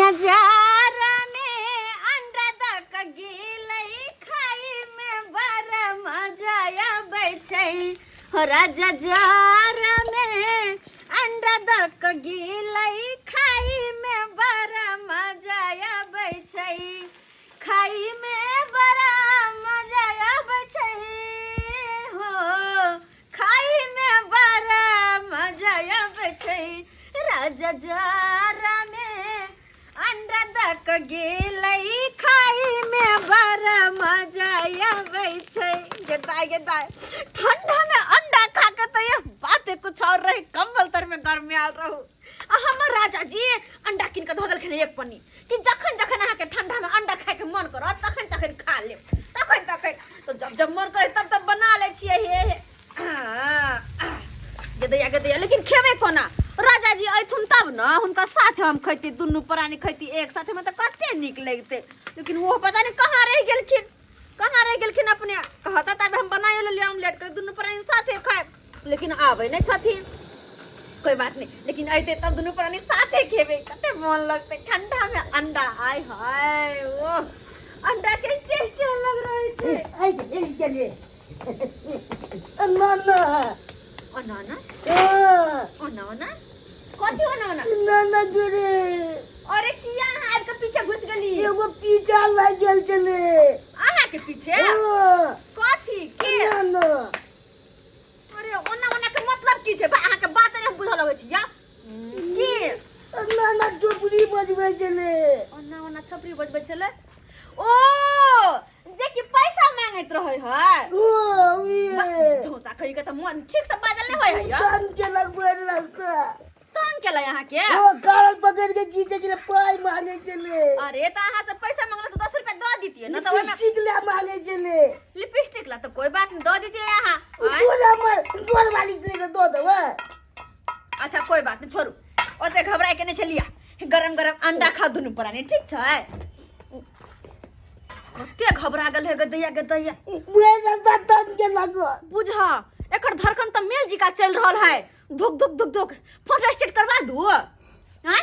सैया जारा में अंडा दऽ कऽ गेलै खाइ में बड़ा मजा आबै छै हो राजा जारा में अंडा दऽ कऽ गेलै खाइ में बड़ा मजा आबै छै खाइ में बड़ा मजा आबै छै हो खाइ में बड़ा मजा आबै छै राजा जारा में अंडा दऽ कऽ गेलै खाइ में बड़ा मजा आबै छै गे दाय गे दाय ठंडा में अंडा खा के तो ये बात कुछ और रहे कंबल तर में गर्मी आल रहू आ हमर राजा जी अंडा कीन के धऽ देलखिन एक पन्नी कि जखन जखन अहाँके ठंडा में अंडा खाइके मन करत तखन तखन खा लेब तखन तखन तऽ जब जब मन करे तब तब बना लै छियै हे हे गेदैया गेदैया लेकिन खेबै कोना राजा जी अयथुन तब ने हुनका साथे हम खैती दुनू प्राणी खैती एक साथे में तऽ कते नीक लगतै लेकिन ओहो पता नहि कहाँ रहि गेलखिन कहाँ रहि गेलखिन अपने कहता तब हम बनाइयो लेलियै ऑमलेट के दुनू प्राणी साथे खायब लेकिन आबै नहि छथिन कोई बात नहीं लेकिन अयतै तब दुनू प्राणी साथे खेबै कते मोन लगतै ठंडा में अंडा आय हाय ओ अंडा के टेस्ट अलग रहै छै आइ गेलियै ना ना ओना ओना हाँ, ओना ओना कथी ओना ओना ना ना गुरे अरे किया अहाँ आबि के पीछे घुस गेली एगो पीछा लागि गेल छलै अहाँ के पीछे हाँ, कथी के ना ना अरे ओना ओना के मतलब की छै बा अहाँ के बात नहि हम बुझऽ लगै छी या की ना ना टोपरी बजबै छलै ओना ओना थपड़ी बजबै छलै ओ जे कि पैसा मांगैत रहै है ओ उहे झोसा खइ के तऽ मन ठीक से बाजल नहि होइ है या तंग केलक भरि रास्ता तंग केलै अहाँ के ओ काल पकड़ के खींचे छलै पाइ मांगे छलै अरे तऽ अहाँ से पैसा मांगल तऽ 10 रुपया दऽ दितियै न तऽ ओहिमे लिपस्टिक ला मांगे छलै लिपस्टिक ला तऽ कोई बात नहीं दऽ दितियै अहाँ आँय? तोरा हमर गोर वाली छलै तऽ दऽ देबै अच्छा कोई बात नहीं छोड़ू ओते घबराए के नहीं छलिया गरम गरम अंडा खा दुनू प्राणी ठीक छै कते घबरा गेल है गदैया गदैया बुझे रास्ता तंग केलक बुझ एकर धड़कन तऽ मेल जिका चल रहल है धुक धुक धुक धुक फोटो स्टेट करवा दू आँय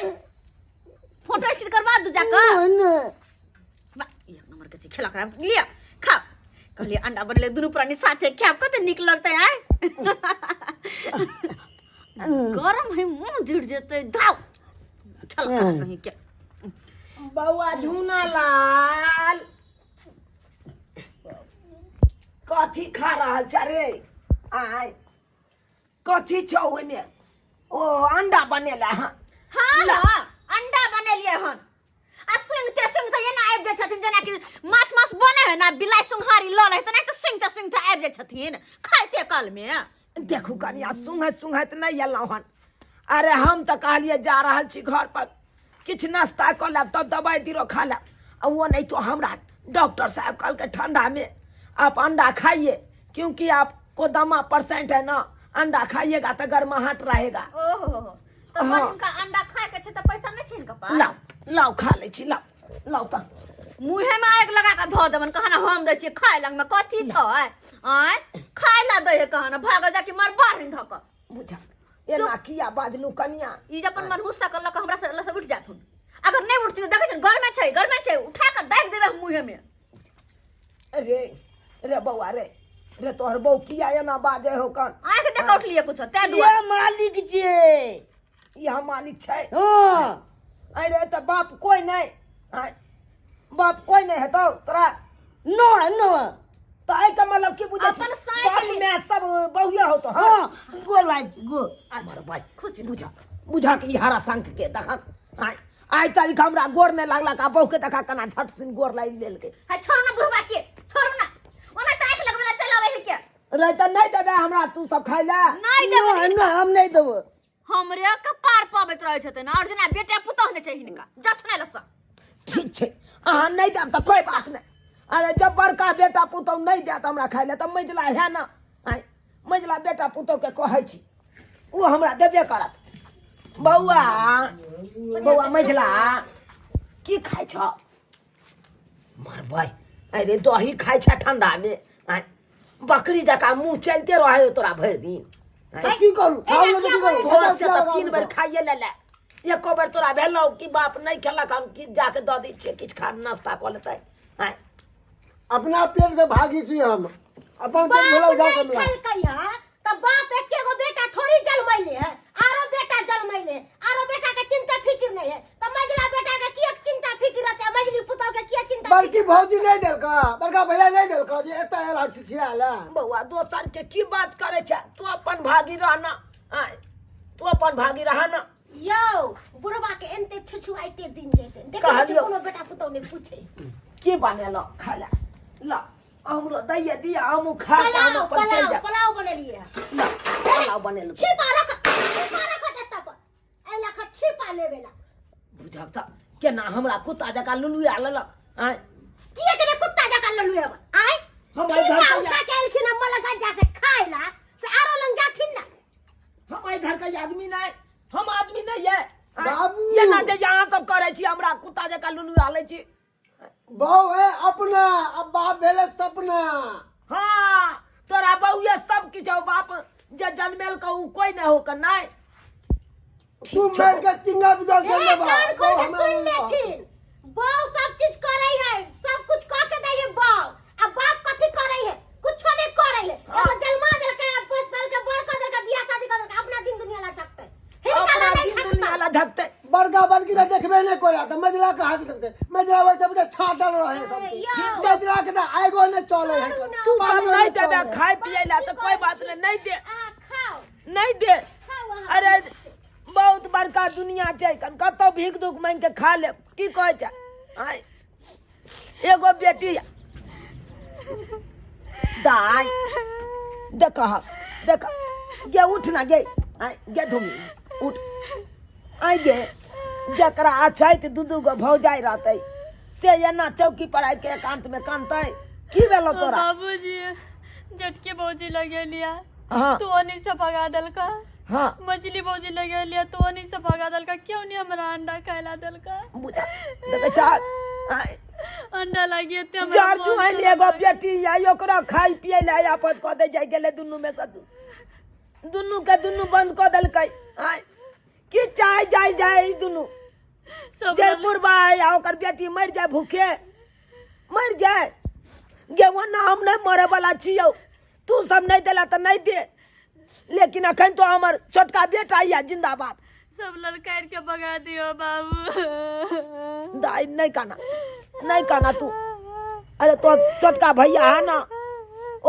फोटो स्टेट करवा दू जाकर न वाह, एक नंबर के छै खेला खराब लिअ खाओ कहलिए अंडा बनले दुनू प्राणी साथे खायब कते नीक लगतै आय गरम है मुंह जुड़ जेतै धाउ खेला खराब कहीं के बौआ झूना लाल कथी खा रहल छ रे आय कथी छौ ओहिमे ओ अंडा बनेला हँ हाँ हाँ अंडा बनेलिए हन आ सुंघते सुंघते एना आबि जाइ छथिन जेनाकि माछ मास बने है ना बिलाइ सुंघारी लऽ लै तेनाहिते सुंघते सुंघते आबि जाइ छथिन खाइते कालमे देखू कनिया सुंघैत सुंघैत नहि एलहुँ हन अरे हम तऽ कहलियै जा रहल छी घर पर किछु नाश्ता कऽ लेब तब दवाइ बीरो खा लेब आ ओ नहि तो हमरा डॉक्टर साहब कहलकै ठंडा में आप अंडा खाइए क्योंकि आपको दमा परसेंट है ना अंडा खाइएगा तो गर्माहट रहेगा ओहो तऽ हाँ। बड़ हुनका अंडा खाय के छै तऽ पैसा नहि छै हिनका पास लाओ लाओ खा लै छी लाओ लाओ तऽ मुँहे में आगि लगा कऽ धऽ देबन कहना हम दै छियै खाय लग में कथी छै आँय खाय ला दै है कहना भागल जाके मर बाढ़ धऽ कऽ बुझा एना किया बाजलू कनिया ई जे अपन मनहूस सकल लऽ कऽ हमरा से लऽ उठि जाथुन अगर नहि उठथिन तऽ देखै छियनि घरमे छै घरमे छै उठा कऽ दागि देबै हम मुँहे में रे रे बौआ रे रे तोहर बौ किया एना बाजै हो कन आँखि देख कऽ उठलियै कुछो ताहि ये दुआरे मालिक छै यहाँ मालिक छै हाँ अरे तऽ बाप कोइ नहि आँय बाप कोइ नहि हेतौ तोरा न न तऽ एहिके मतलब की बुझै छी अपन साइकिल- बाप माय सब बहुए होतो हँ हाँ गो लाज गो मर भाइ खुशी बुझा बुझा के ई हरा शंख के देखक आय आइ तारीख हमरा गोर नहि लागलक आ बहुके देखा केना झट सिन गोर लागि लेलकै है छोड़ू ना बुढ़वा के छोड़ू ना ओना तऽ आँखि लगबै ला चलि आबै है के रे तऽ नहि देबै हमरा तू सब खाइ लए नहि देबै न न हम नहि देबो हमरे कपार पबैत रहै छथिन और जेना बेटा पुतोह नहि छै हिनका जथने लसँ ठीक छै अहाँ नहि देब तऽ कोइ बात नहि अरे जब बड़का बेटा पुतहु नहि देत हमरा खाइ लए तऽ मझिला है ने आँय मझिला बेटा पुतहुके कहै छी ओ हमरा देबे करत बौआ बौआ मझिला की खाइ छ मरबै अरे दही खाइ छ ठंडामे आँय बकरी जकाँ मुँह चलते रहै तोरा भरि दिन तऽ की करू खाउ ने तऽ की करू भोर से तऽ 3 बेर खाइए ले ले एको बेर तोरा भेलौ कि बाप नहि खेलक हन कि जाके दऽ दै छियै किछु खा नाश्ता कऽ लेतै आँय अपना पेट से भागी छी हम अपन पेट भेलौ बाप जा नहीं कमला खेलकै है त बाप एके गो बेटा थोड़ी जन्मैले है आरो बेटा जन्मैले आरो बेटा के चिंता फिक्र नहीं है त मझला बेटा के किया चिंता फिक्र रहते मझली पुतौ के किया चिंता बड़की भौजी नहीं देलका बड़का भैया नहीं देलका जे एतऽ आयल हन छिछिया ले बौआ दोसर के की बात करै छै तू अपन भागी रहना आँय तू अपन भागी रहना यौ बुढ़वा के एनते छुछुआइते दिन जेते देखै छियै कहलियौ। कोनो बेटा पुतौ नहीं पूछे की बनेलो खाय ला ला हमरो दैया दिया हमहूँ खा के हम पुलाव अपन चलि पुलाव जायब पुलाव बनेलिए है ला पुलाव बनेलहुँ छिपा रख छिपा रख एतऽ पर एहि लऽ कऽ छिपा लेबे ला बुझक तऽ केना हमरा कुत्ता जकाँ लुलुआ लेलक आँय किए के कुत्ता जकाँ ललुए आय हम एहि घर छिपा के उठा के एलखिन हम मलगज्जा से खाय ला से आरो लंग जाथिन ना हम एहि घर के आदमी नहि हम आदमी नहि है बाबू। ये ना जे अहाँ सब करै छी हमरा कुत्ता जकाँ लुलुआ लै छी बहु है अपना अब बाप भेले सपना हाँ तोरा बहुए सब किछु हौ बाप जे जनमेल के उ कोई नहि हो के नहि तू मेर के चिंगा बिजल चल ए, जा कान खोल के सुन लेथिन बहू सब चीज करै है सब कुछ कह के दै है बहू आ बाप कथी करै है कुछो नहीं करै है एगो जन्मा देलकै आ पोस पाल के बड़ कर देलकै बियाह शादी कर देलकै अपना दिन दुनिया ला झकतै हिनका ला अपना नहीं दिन दुनिया झकतै ला झकतै बड़का बड़की तो देखबे नहीं करे तो मजला कहाँ से देखते मजला वैसे बुझे छाटल रहे सब अरे यौ। मजला के तो आगो नहीं चले है छोड़ू ना। तू सब पानियो नहीं नहीं देबे चले है। खाय पिए ला तो की कोई करै बात छी? नहीं नहीं दे आ खाओ नहीं दे खाओ अहाँ। अरे बहुत बड़का दुनिया छै कन कतौ भीख दुख मांगि के खा लेब की कहै छै आँय एगो बेटी दाय देख देख गे उठ ना गे आय गे धुमी उठ आय गे जकरा अछैत दू दू गो भौजाइ रहतै से एना चौकी पर आबि के एकांत में कानतै की भेलो तोरा बाबूजी झटके भौजी लगेलिया हाँ तो ओनी से भगा देलका हाँ मछली भौजी लगेलिया तो ओनी से भगा देलका क्यों नहीं हमरा अंडा खाइला देलका बुझा देखै छ आय अंडा लागी एते हमरा चार मोन जुआइन खराब एगो लागे। बेटी आई ओकरा खाइ पिए ला आफत कऽ दे जाइ गेलै दुनू में से दुनू के दुनू बंद कऽ देलकै आय की चाहे जाय जाय ई दुनू सब जे बुढ़बा है आ ओकर बेटी मरि जाय भूखे मरि जाय गे ओना हम नहि मरे वाला छियौ तू सब नहि देला तऽ नहि दे लेकिन अखन तो हमर छोटका बेटा यऽ जिंदाबाद सब लड़का के भगा दियो बाबू दाई नहीं काना नहीं काना तू अरे तो छोटका भैया है ना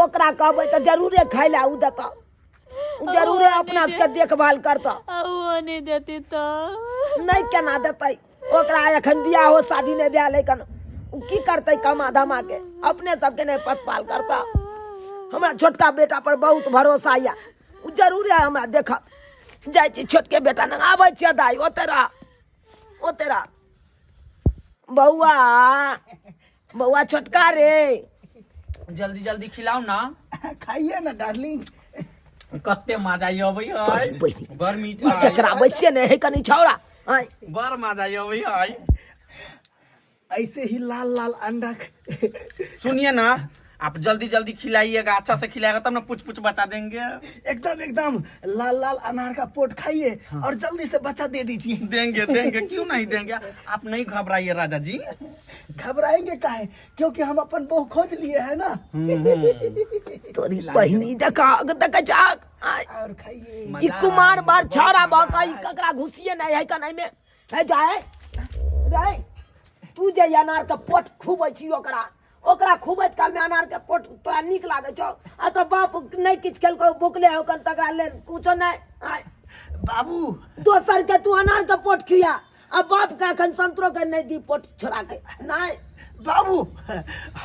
ओकरा कहबै तऽ जरूरे खाय लए उ देता उ जरूरे अपना सबके देखभाल करता आ वो नहीं देती तो नहीं केना देतै ओकरा एखन बियाहो शादी नहि भेल है कन उ की करतै कमा धमा के अपने सबके नहि पतपाल करता हमरा छोटका बेटा पर बहुत भरोसा यऽ उ जरूरे हमरा देखत जाइ छी छोटके बेटा लग आबै छियै दाइ ओते रह ओते रह बौआ बौआ छोटका रे जल्दी जल्दी खिलाओ ना खाइए ना डार्लिंग कते मजा अबै है बहिन। बड़ मीठा है। केकरा बैसे नहि है कनी छौड़ा आँय बड़ मजा अबै है ऐसे ही लाल लाल अंडा सुनिए ना आप जल्दी जल्दी खिलाइएगा अच्छा से खिलाएगा तब ना पुछ पुछ बचा देंगे एकदम एकदम लाल लाल अनार का पोट खाइए हाँ। और जल्दी से बच्चा दे दीजिए देंगे देंगे क्यों नहीं देंगे आप नहीं घबराइए राजा जी घबराएंगे काहे क्योंकि हम अपन बहू खोज लिए है ना तोरी बहिनी देखा देख जाग आय और खाइए ई कुमार बार छौड़ा भऽ कऽ ई ककरा घुसिए नहि है कन एहिमे है जाए रे तू जे अनार के पोट खुबै छी ओकरा ओकरा खुबैत कालमे अनार के पोट तोरा नीक लागै छौ आ तो बाप नहि किछु खेलकौ भुखले हौ कन तकरा लेल कुछो नहि आय बाबू दोसर के तू अनार के पोट खिया आ बाप के अखन संतरो के नहि दी पोट छोड़ा के नहि बाबू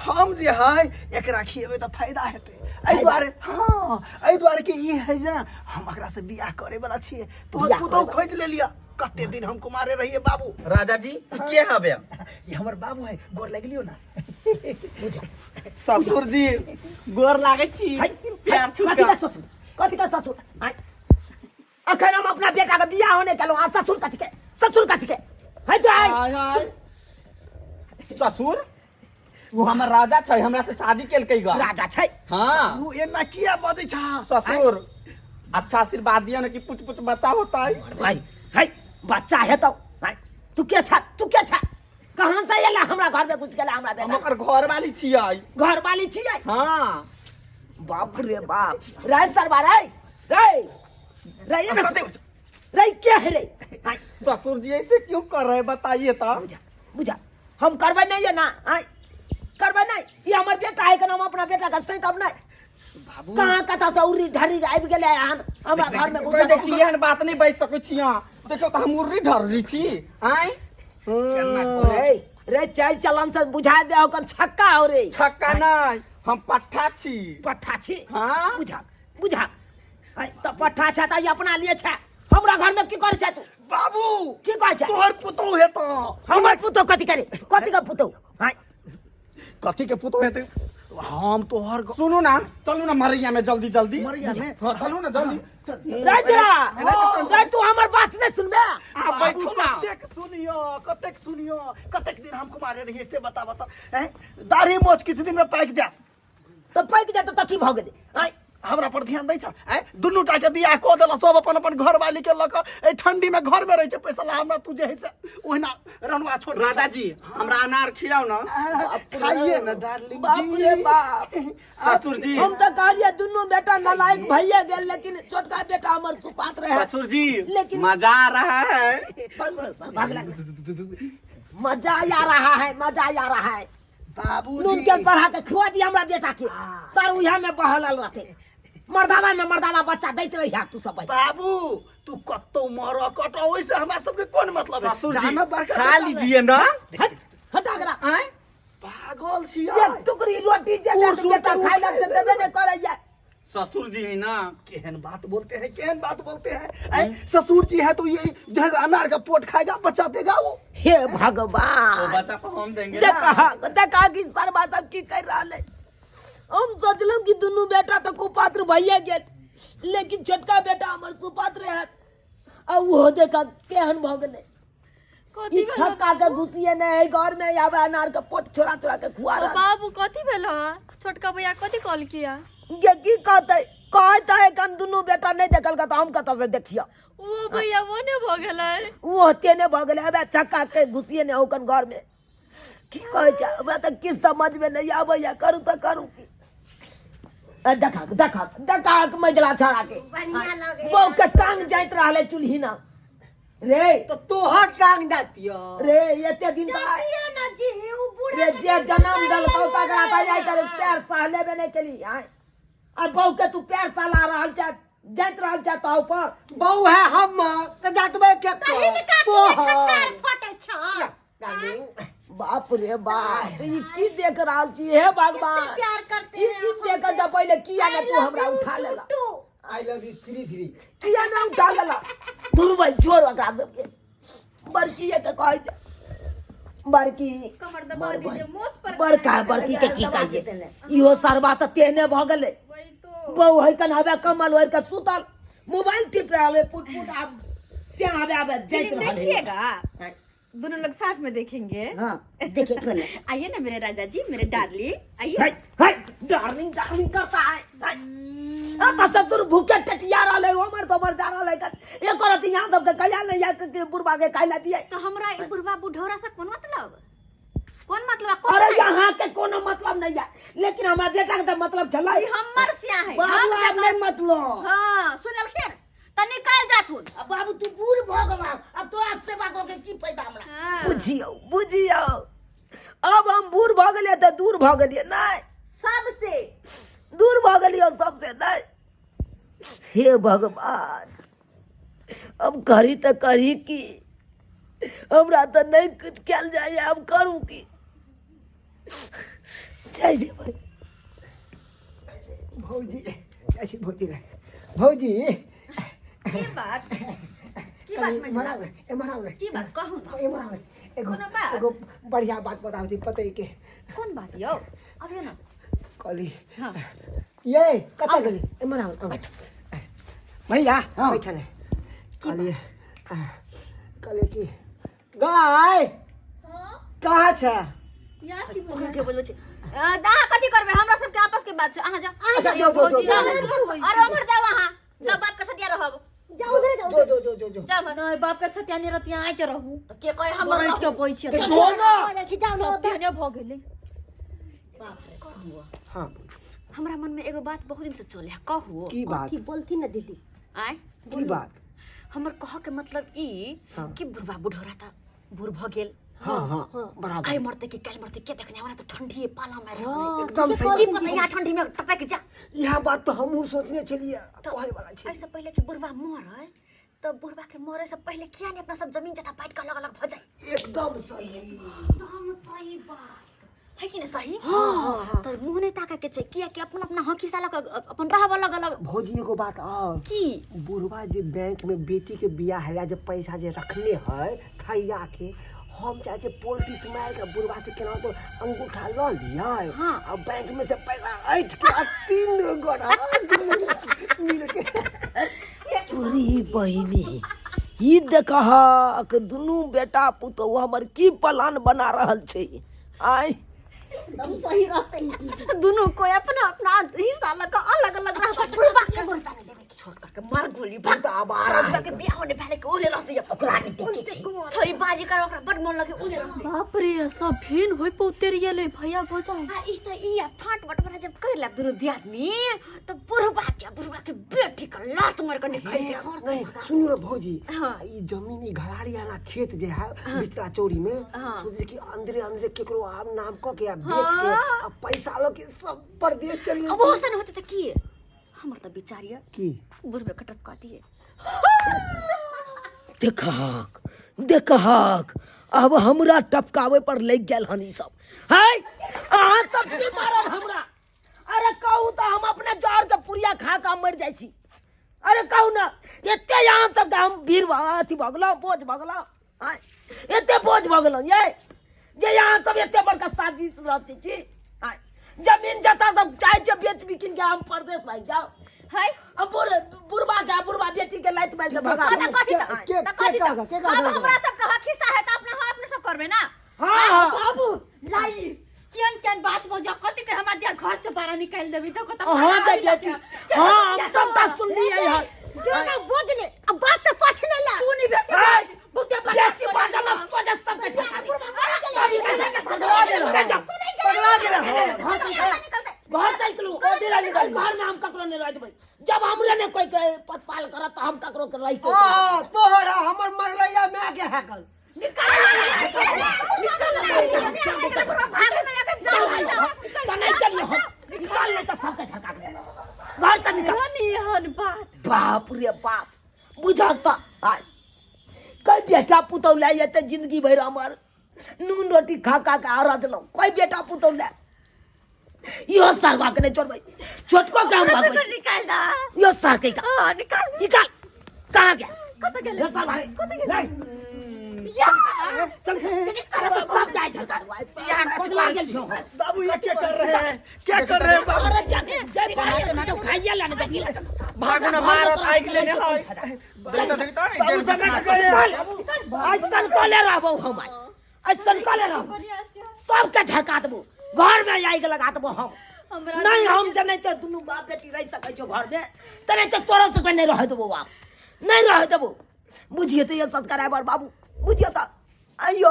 हम जे है एकरा खिएबै तऽ फायदा हेतै एहि दुआरे हँ एहि दुआरे कि ई है जे हम एकरा से बियाह करे वाला छियै तोहर बियाह पुतहु करे खोजि लेलियऽ कते दिन हम कुमारे रहिए बाबू राजा जी ई के हबे ई हमर बाबू है गोर लागि लियौ ना ससुर जी गोर लागै छी है, प्यार कथी का छुका ससुर कथी का ससुर आय अखन हम अपना बेटा के बियाह होने केलहुँ आ ससुर कथी के ससुर कथी के है जो आय आय आय ससुर वो हमर राजा छै हमरा से शादी केलकै गा राजा छै हाँ उ एना किया बजै छ ससुर अच्छा आशीर्वाद दिया ना कि पुछ पुछ बच्चा होता है भाई है बच्चा हेतौ। आँय, तू के छा, तू के छा, कहाँ से एला हमरा घर में घुस गेला हमरा हम बेटा ओकर घर वाली छियै। घर वाली छियै? हाँ। बाप रे बाप, रे सरवा रे, रे रे ये ना रे के है रे? आँय, ससुर जी ऐसे क्यों कर रहे हैं बताइए तो। बुझा बुझा, हम करबै नहीं है ना। आँय, करबै नहीं, ई हमर बेटा है के नाम अपना बेटा के सैतब नहीं। बाबू कहाँ कतऽ से उड़ी ढरी आबि गेलै हन हमरा घर में कहि दै घुसल। छी एहन बात नहि बाजि सकै छी अहाँ। देखियौ तऽ हम उर्री ढरली छी। आँय रे रे चाल चलन से बुझा दे कन छक्का हो रे। छक्का नहि, हम पट्ठा छी। पट्ठा छी? हाँ। बुझा बुझा, आँय, तऽ पट्ठा छै तऽ ई अपना लिए छै, हमरा घर में की करै छै तू? बाबू की कहै छै? तोहर पुतोह हेतौ। हमर पुतोह कथी करे? कथी के पुतोह? आँय, कथी के पुतोह हेतै? हम तोहर सुनू ना, चलू ना मरैया में जल्दी जल्दी। मरैया में? हाँ चलू ना जल्दी। रे जरा रे, तू हमर बात नहीं सुनबे? अहाँ बैठू ना। कतेक सुनियो, कतेक सुनियो, कतेक दिन हम कुमारे रहिए से बता बता। हैं, दाढ़ी मोछ किछु दिन में पाकि जायत। तऽ पाकि जायत तऽ की भऽ गेलै? आँय, हमरा पर ध्यान दै छ? आँय, दुनू टा के बियाह कऽ देलक, सब अपन अपन घर वाली के लऽ कऽ एहि ठंडी में घर में रहै छै। पैसा ला हमरा, तू जे है से ओहिना रनुआ छोड़। राधा जी हमरा अनार खिलाउ ना। खाइए ना डार्लिंग। बाप रे बाप। ससुर जी हम तऽ कहलियै दुनू बेटा नालायक भइए गेल, लेकिन छोटका बेटा हमर सुपात्र है। ससुर जी लेकिन मजा आ रहा है। भाग लग, मजा आ रहा है, मजा आ रहा है। बाबूजी नून तेल बढ़ा के खुआ दिया हमरा बेटा के, सर उहे में बहलल रहते, मर्दाना में मर्दाना बच्चा दैत रही तू सब। बाबू तू कतौ मर कटौ, ओहिसे हमरा सबके कोन मतलब है? ससुर जी जाना बड़का खा बेटा लीजिए ना। हट हटा करा। आँय पागल छी। एक टुकड़ी रोटी जे उड़ सुड़ बेटा के खाइ ला से देबे नहीं करैया। ससुर जी है ना। केहन बात बोलते हैं, केहन बात बोलते हैं। ऐ, ससुर जी है तो ये जो है अनार का पोट खाएगा, बच्चा देगा वो। हे वो भगवान, बच्चा तो हम देंगे ना। देखा देखा कि सरबा सब की कर रहल है। हम सोचलहुँ कि दुनू बेटा तो कुपात्र भइए गेल, लेकिन छोटका बेटा हमर सुपात्र है, आ ओहो देखा केहन भऽ गेलै। कथी ई भेल? छक्का के घुसिए ने है घर में, आबे अनार के पोट छोड़ा छोड़ा के खुआ ओ रहल। बाबू कथी भेल ह? छोटका भैया कथी कॉल किया? गे की कहतै, कहैत है एखन दुनू बेटा नहि देखल तऽ हम कतऽ से देखियौ। ओ भैया वो ने भऽ गेलै? ओ तेने भऽ गेलै, आबे छक्का के घुसिए ने ओकन घर में। की कहै छै हमरा तऽ किछु समझमे नहि आबैया, करू तऽ करू की। ए, देखा देखा देखा मजला छड़ा के बढ़िया लगे। बहू के टांग जाइत रहलै चूल्ही ना रे। तो तोहर टांग जातियो रे एते दिन तक जातियो ना जी, उ बूढ़ा रे के जे जन्म देलकौ तकरा तऽ आइ तक रहै। पैर सहलेबे नहि केली। आँय, आ बहू के तू पैर सहला रहल छै, जाइत रहल छै तो ऊपर। बहू है हम तऽ जातबे के तही ने काकी के छछार फटै छ। डार्लिंग बाप रे बाप, ई की देख रहल छी हे भगवान? कितने प्यार करते ई हैं की हम देख हमसे। से पहिले किया ने I तू love हमरा you उठा लेला? too. I love you three three. किया ने उठा लेला? धुरबै छोड़ ओकरा सबके, बड़की के कहै छै बड़की कमर दबा दीजिए, मोच पर बड़का बड़की के की कहिए, इहो सरबा तऽ तेहने भऽ गेलै। वही तो बहु है कन हवे कमल ओढ़ के सुतल मोबाइल टिप रहल है, पुट पुट आब से आबे आबे जाइत फिल्म रहल है। देखिएगा, दोनों लोग साथ में देखेंगे। हाँ देखे क्यों नहीं? आइए ना मेरे राजा जी, मेरे डार्लिंग, आइए। हाय हाय डार्लिंग डार्लिंग करता है। हाय आ त ससुर भूखे टटिया रहल है, ओमर तो मर जा रहल है। एक औरत यहाँ सबके कहिया नहीं या के बुढ़वा के खाइला दिए। तो हमरा ई बुढ़वा बुढ़ौरा से कोन मतलब, कोन मतलब, कोन अरे है? यहाँ के कोनो मतलब नहीं है, लेकिन हमारा बेटा के तो मतलब छलै। ई हमर सिया है, बाबू हम आब जगह- नहीं मतलब। हाँ सुन लेलखिन त निकाल जाथुन। अब बाबू तू बूढ़ भऽ गेला, अब तोरा सेवा कऽ के की फायदा हमरा? हाँ। बुझियौ बुझियौ, अब हम बूढ़ भऽ गेलियै तऽ दूर भऽ गेलियै नहि सबसे दूर भऽ गेलियै सबसे नहि। हे भगवान, अब करी तऽ करी की, हमरा तऽ नहि किछु कयल जाइए, आब करू की? चलि देबै। भौजी ऐसी भौजी रे भौजी। की बात, की बात मजला? एम्हर आउ रे, की बात कहू ना। एम्हर आउ रे। एगो कोनो बात? एगो बढ़िया बात बताउ थी पते के। कोन बात यौ? अबियौ ना। कहली हाँ। ये कतऽ गेली? एम्हर आउ, आउ। भैया बैठल है। कहलिए कहलिए कि गाय कहाँ छै? यहाँ छी भैया। के बजबै छी? अहाँ कथी करबै, हमरा सबके आपस के बात छै, अहाँ जाउ, अहाँ अच्छा, जाउ। जो, जो, जो, जाउ, जो, अरे उम्हर जाउ, अहाँ जाउ, बाप के सटिया रहब। जाओ उधर जाओ जो जो जो जो जो नहीं बाप के सटियानी रतिया आके रहू तो के कहे हमर बैठ के पैसा के जो ना जाओ ना सब ध्यान भ गेलै। हां हमरा मन में एगो बात बहुत दिन से चले है, कहू? की बात? कथी बोलती ना दीदी? आय की बात? हमर कह के मतलब ई हाँ। कि बुढ़बा बुढ़ौरा त बूढ़ भ गेल। हाँ हाँ बराबर। आइ मरते कि काल्हि मरते के देखने, हमरा त ठंडी पाला मारि रहल है। एकदम सही। की पता यहाँ ठंडी में टपक जा। यह बात तो हमहू सोचने छलिए, कहे वाला छै। एहिसँ पहिले कि बुढ़बा मरे, त बुढ़बा के मरे से पहिले किया नहीं अपना सब जमीन जथा बांटि के अलग अलग भ जाए? एकदम सही। एकदम सही बात है कि नहीं? सही। हाँ, तो मुंह नहीं ताके के छै, किया कि अपन अपना हकी साला अपन रहब अलग अलग। भौजी एगो बात और की? बुढ़वा जे बैंक में बेटी के बियाह होला जे पैसा जे रखने है थैया के, हम चाहे छे पोल्टिस मार के बुढ़वा से केना तो अंगूठा ल लियै। हाँ। आ बैंक में से पैसा ऐठ के आ 3 गोड़ा मिल के। तोरी बहिनी ई देखहक दुनू बेटा पुतोहु हमर की प्लान बना रहल छै। आय एकदम सही रहते, दुनू कोई अपना अपना हिस्सा लग के अलग अलग रहबा। बुढ़वा के एगो रुपया नहीं देबे, छोड़ करके मार गोली भाग। तो अब आ रहा बुढ़वा के बियाह होने पहले के ओले रह दिया, ओकरा नहीं देखे छै। थोड़ी बाजी कर ओकरा बड मन लगे ओले रह दिया। बाप रे, सब भिन होई पौते गेलै भैया भौजाई। आ ई त ई आ फाट बटबरा जब कर ले दुनू दियादनी त बुढ़वा के बेटी के लात मार के निकाल दे। नहीं सुनू ना भौजी, हाँ। ई जमीन ई घराड़ी आना खेत जे है बिचला चौरी में, सोचे कि अंदरे अंदरे केकरो आम नाम क के आ बेच के आ पैसा ल के सब परदेश चल। अब ओसन होते त की हमर त विचार ये की बुढ़वे के टपका दिए। देखहक देखहक अब हमरा टपकावे पर लग गेल हन ई सब। है अहाँ सब की मारब हमरा? अरे कहू तो हम अपने जड़ के पुड़िया खा के मर जाइ छी। अरे कहू ना एते यहाँ सब के हम भीड़ अथी भऽ गेलहुँ, बोझ भऽ गेलहुँ, आँय एते बोझ भऽ गेलहुँ ये जे यहाँ सब एते बड़का साजिश रचै छी। आँय जमीन जथा सब चाहै छै बेच बिकिन के हम परदेश भागि जाउ। है अब बुढ़वा के बुढ़वा बेटी के लात मारि के भगा के- देबै। के- के त कथी के त- के के अब हमरा सब के हक हिस्सा है त अपना हम अपने सब करबे ना। हाँ हाँ बाबू लाई केहन केहन बात बजा, कथी के हमरा दिया घर से बाहर निकाल देबी तो कत हाँ दे बेटी, हाँ हम सबटा सुनलियै हन। जो ना बोझ ले अब बात के पाछे ले ला। तू नहीं बेसी है। बाज, बहुते बड़ा बेसी बाजल ना, सोझे सबके ठेका दे। सभी के पगला गेल हन। पगला गेल हन। घर से निकल, घर से निकलू। घर में हम ककरो नहीं रह देबै। जब हमरे ने कोई के पतपाल करत त हम ककरो के रहिते। आ तोहरा हमर मरलैया my के हैकल। सनै चलिए हम निकाल ले त सबके झटका के घर से निकाल। एहन बात बाप रे बाप, बुझल त आय कई बेटा पुतहु लए एते जिंदगी भरि हमर नून रोटी खा खा के आरा देलहुँ। कोई बेटा पुतहु लए इहो सरवा के नहीं छोड़बै, छोटको के हम भगबै छी। निकाल दा इहो सर के हां निकाल निकाल। कहाँ गया? कत गेलै? रे सरवा रे, कत गेलै? नहीं। या चल चल सब जाय झटका दो। पगला गेल छौ। बाबू ये क्या कर रहे हैं, क्या कर रहे हैं बाबू? अरे जा जय पगला के खाइए ला ने जगी। भागू ना मारत आगि लेने है। देखता देखता बाबू समय के गए। ऐसन कले रहबो हम, ऐसन कले रहबो, सबके झटका देबो, घर में आगि लगा देबो हम। नहीं हम जनै ते दुनू बाप बेटी रहि सकै छौ घर में, त नहीं ते तोरो सबके नहीं रह देबो बाप, नहीं रह देबो। बुझिए तो ये सब्सक्राइबर बाबू, बुझिए तो आइयो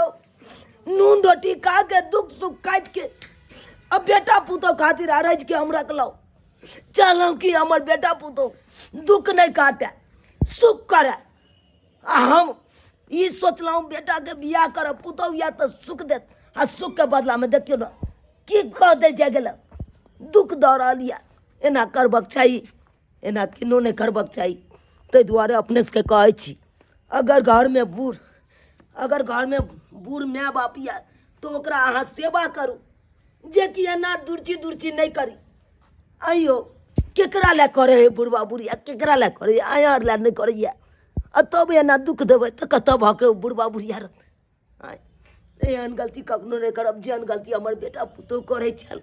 नून रोटी खा के दुख सुख काट के अब बेटा पुतोह खातिर अरज के हम रखलहुँ। चलहुँ कि हमर बेटा पुतोह दुख नहीं काटे सुख करे। आ हम ई सोचलहुँ बेटा के बियाह करब, पुतोह या तऽ सुख देत, आ सुख के बदला में देखियौ ने की कह दे जाय गेल, दुख दऽ रहल यऽ। एना करबक चाही, एना किनो नहि करबक चाही। ताहि दुआरे अपने सबके कहै छी, अगर घरमे बूढ़, अगर घरमे बूढ़ माय बाप यऽ तऽ ओकरा अहाँ सेवा करू, जेकि एना दुर्ची दुर्ची नहि करी। आइयो केकरा लए करै है बुढ़बा बुढ़िया, केकरा लए करै है? अहाँ आर लए नहि करैया, आ तब एना दुख देबै तऽ कतऽ भऽ के बुढ़बा बुढ़िया रहतै? आँय, एहन गलती कखनो नहि करब जेहन गलती हमर बेटा पुतोहु करै छल।